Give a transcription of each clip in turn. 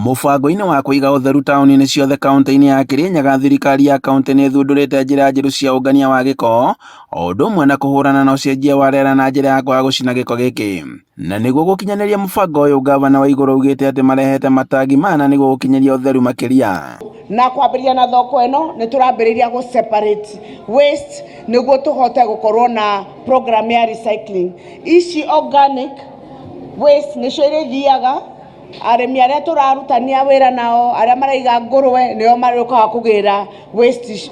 Mũbango-inĩ wa kũiga ũtheru taũni-inĩ ciothe kaunti-inĩ ya Kirinyaga, thirikari ya kaunti nĩ ĩthundũrĩte njĩra njerũ cia ũngania wa gĩko, o ũndũ ũmwe na kũhũrana na ũcenjia wa rĩera na njĩra ya kwaga gũcina gĩko gĩkĩ. Na nĩguo gũkinyanĩria mũbango ũyũ, ngavana wa igũrũ augĩte atĩ marehete matangi mana nĩguo gũkinyĩria ũtheru makĩria. Na kwambĩrĩria na thoko ĩno nĩ tũrambĩrĩria gũ separate waste nĩguo tũhote gũkorwo na program ya recycling. Ici organic waste nĩcio irĩthiaga arĩmi arĩa tũrarutania wĩra nao, arĩa maraiga ngũrwe, nĩo marĩũkaga kũgĩra waste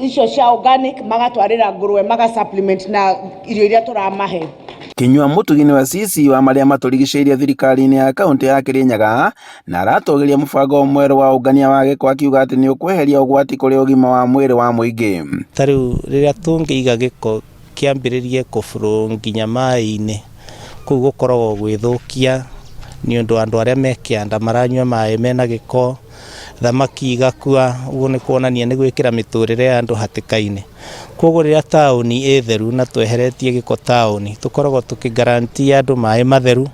icio cia organic, magatwarĩra ngũrwe, maga supplement na irio iria tũramahe. Kinyua Mũtugi nĩwe CC wa marĩa matũrigicĩirie thirikari-inĩ ya kaunti ya Kirinyaga na aratũgĩria mũbango mwerũ wa ũngania wa gĩko, akiuga atĩ nĩ ũkweheria ũgwati kũrĩ ũgima wa mwĩrĩ wa mũingĩ. Ta rĩu rĩrĩa tũngĩiga gĩko kĩambĩrĩrie kũ flow nginya maĩ-inĩ, kũu gũkoragwo gwĩthũkia nĩ ũndũ andũ arĩa me kĩanda maranyua maĩ mena gĩko, thamaki igakua, ũguo nĩ kuonania nĩ gwĩkĩra mĩtũrĩre ya andũ hatĩka-inĩ. Koguo rĩrĩa taũni ĩ theru na tweheretie gĩko taũni, tũkoragwo tũkĩ guarantee andũ maĩ matheru,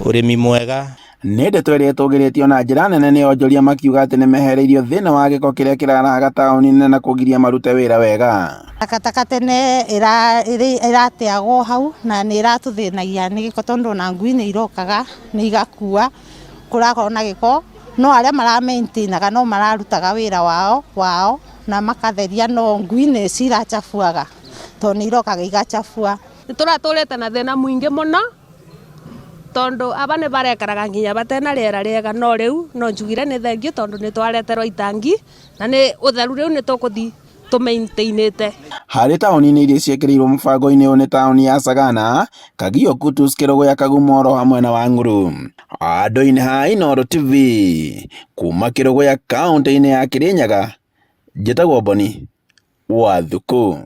ũrĩmi mwega. Nĩ ndeto ĩrĩa ĩtũgĩrĩtio na njĩra nene nĩ onjoria, makiuga atĩ nĩ mehereirio thĩna wa gĩko kĩrĩa kĩrarahaga taũni-inĩ na kũgiria marute wĩra wega. Takataka tene ĩrateagwo hau na nĩ ĩratũthĩnagia nĩ gĩko, tondũ ona ngui nĩ irokaga nĩ igakua, kũrakorwo na gĩko. No arĩa mara maintainaga no mararutaga wĩra wao na makatheria, no ngui nĩ cirachafuaga tondũ nĩ irokaga igachafua. Nĩ tũratũrĩte na thĩna mũingĩ mũno, tondũ aba nĩ barekaraga nginya batena rĩera rĩega, no rĩu no njugire nĩ thengiũ tondũ nĩ twareterwo itangi na nĩ ũtheru rĩu nĩ tũkũthi tũmaintainĩte. Harĩ taũni-inĩ iria ciĩkĩrĩirwo mũbango-inĩ ũyũ nĩ taũni ya Sagana, Kagio, Kutus, Kĩrũgũya, Kagumoro hamwe na Wang'uru. Andũ-inĩ ha Inooro TV kuma Kĩrũgũya kaunti-inĩ ya Kirinyaga, njĩtagwo Boni wa Thuku.